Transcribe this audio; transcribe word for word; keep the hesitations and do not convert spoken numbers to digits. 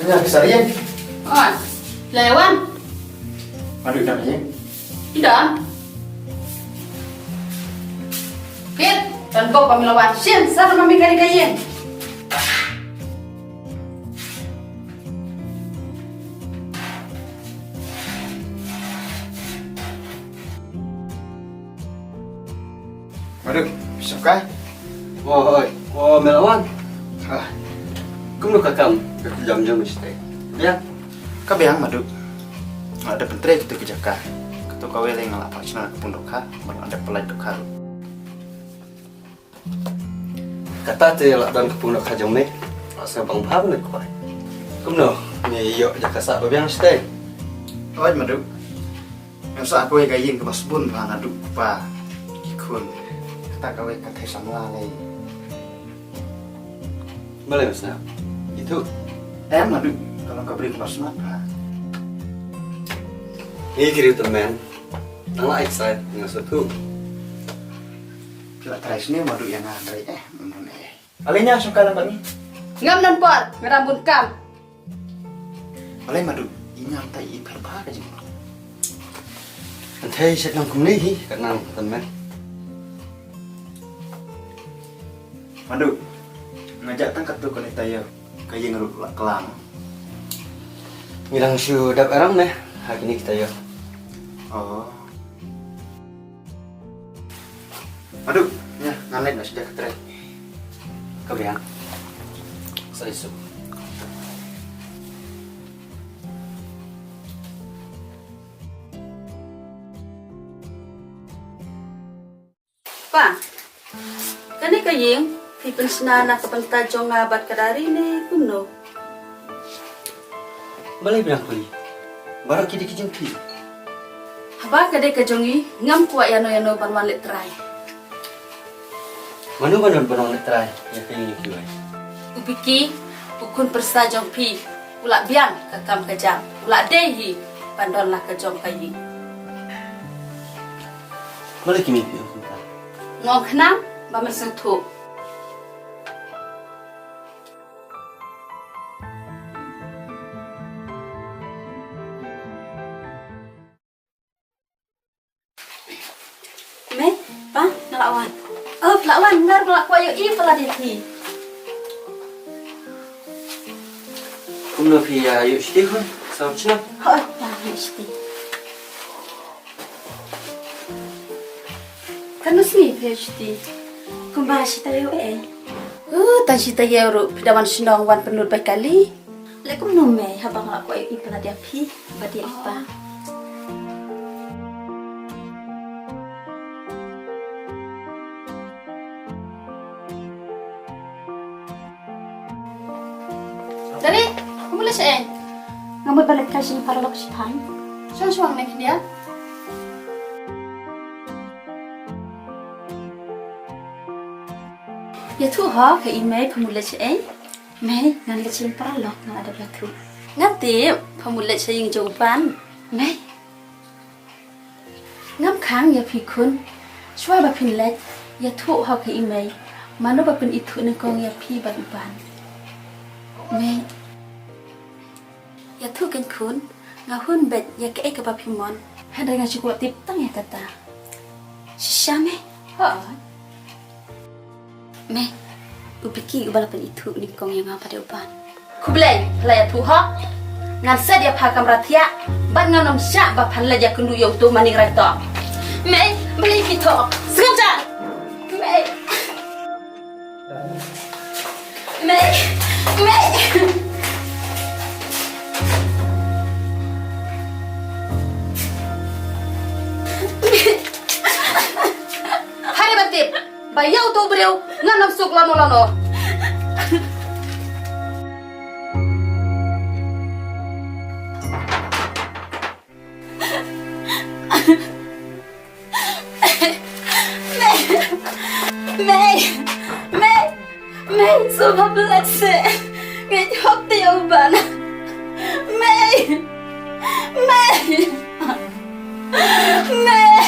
Ïa, ka Sariang. Oi. La wan. Madu, dang ïeng? Ïa, dang. Pit, dan kok kami la wan. Sien, sana mami kali ka ïeng. Madu, phi sngewsih? O, oi. O, me la wan. Ha. Kumno ka kam? Ka kjam jong me shatei? Biang? Ka biang, Madu. Nga dep pyntrei katu ka jaka. Katu kawei lei nga la pynshna ka pung dohkha, bad nga dep pynlait dohkha ruh. Kata te la don ka pung dohkha jong me. La sngewbha ban leit kwai. Kumno, me ïoh jaka sah ba biang shatei? Oi, Madu. Ngan sah kawei ka ïing kaba sbun bha naduh u kpa, ki khun. Kata kawei ka thei samla lei. Balei me sngap? Ithuh? Em, naduh ka long ka briew kaba smat bha. Ngi ki riew tymmen. Tang la ai ksai, nga sngewthuh. Phi la trai sniew naduh ïa nga hynrei, eh, ym don eh. Balei ñiang shong kar lang bad ngi? Ngam don por, nga dang bun kam. Balei Madu, i ñiang tai i pher bha ka jingmut. Hynrei shet nang kumne hi, ka nang tymmen. Madu, nga jah tang katto katne taïew, ka ïing ruh la klam. Ngi dang shu dap arang ne, ha kine ki taïew. Oh. Madu, ïa, ngan leit noh sha ka trei. Ka biang. Sa isuk. Pa, kane ka ïing phi pynshna na ka bynta jong nga bad ka Dari ne kumno? Balei biang kuli? Baroh ki dei ki jong phi. Haba ka dei ka jong ngi, ngam kwah ïano ïano ban wan leh trai. Mano ban wan ban wan leh trai ïa ka ïing kiwei? U Biki, u khun pyrsa jong phi, u la biang ka kam ka jam, u la dei hi ban don la ka jong ka ïing. Balei ki mih phi ong kumta? Nga ong khnang ba men sngewthuh. Mei, pa, nga la wan. Oh, la wan, nga la kwah ïohi palat ïa phi. Kumno phi ïa ïoh shuti khun? Sa u chnong. Hooid, pa, ïoh shuti. Katno sngi phi ïoh shuti? Kumba shi taïew eh. Uh, tang shi taïew ruh phi da wan shnong wan pynlut bai kali. Leh kumno mei, haba nga la kwah ïohi palat ïa phi bad ïa i pa. Dari, ka mut leit shaei? Nga mut ban leit kai sha ïing paralok shipang. Shong shong ne khyndiat. Ïathuh ho ka i mei pha mut leit shaei. Mei, ngan leit sha ïing paralok, nga la dep ïathuh. Ngan tip pha mut leit sha ïing jong u Ban. Mei, ngam khang ïa phi khun. Shuwa ba phin leit, ïathuh ho ka i mei. Mano ba pynithuh nyngkong ïa phi bad u Ban? Mei. Ïathuh kein khun, nga hun beit ïa kaei kaba phi mon. Hynrei nga shu kwah tip tang ïa kata. Shisha mei? Hooid. Mei, u Biki uba la pynithuh nyngkong ïa nga bad ïa u Ban. Khublei, phi la ïathuh ho. Ngan set ïa pha ha kamra thiah bad ngan ym shah ba phan leit ïakynduh ïa uto u Maningraitop. Mei, balei phi thoh? Sngap jar. Mei. Mei, mei. Hare ban tip ba ïa uto u briew ngan ym suk lano lano. Mei, mei, mei, sngewbha pynlait seh. Ngeit hok te ïa u Ban. Mei, mei, mei.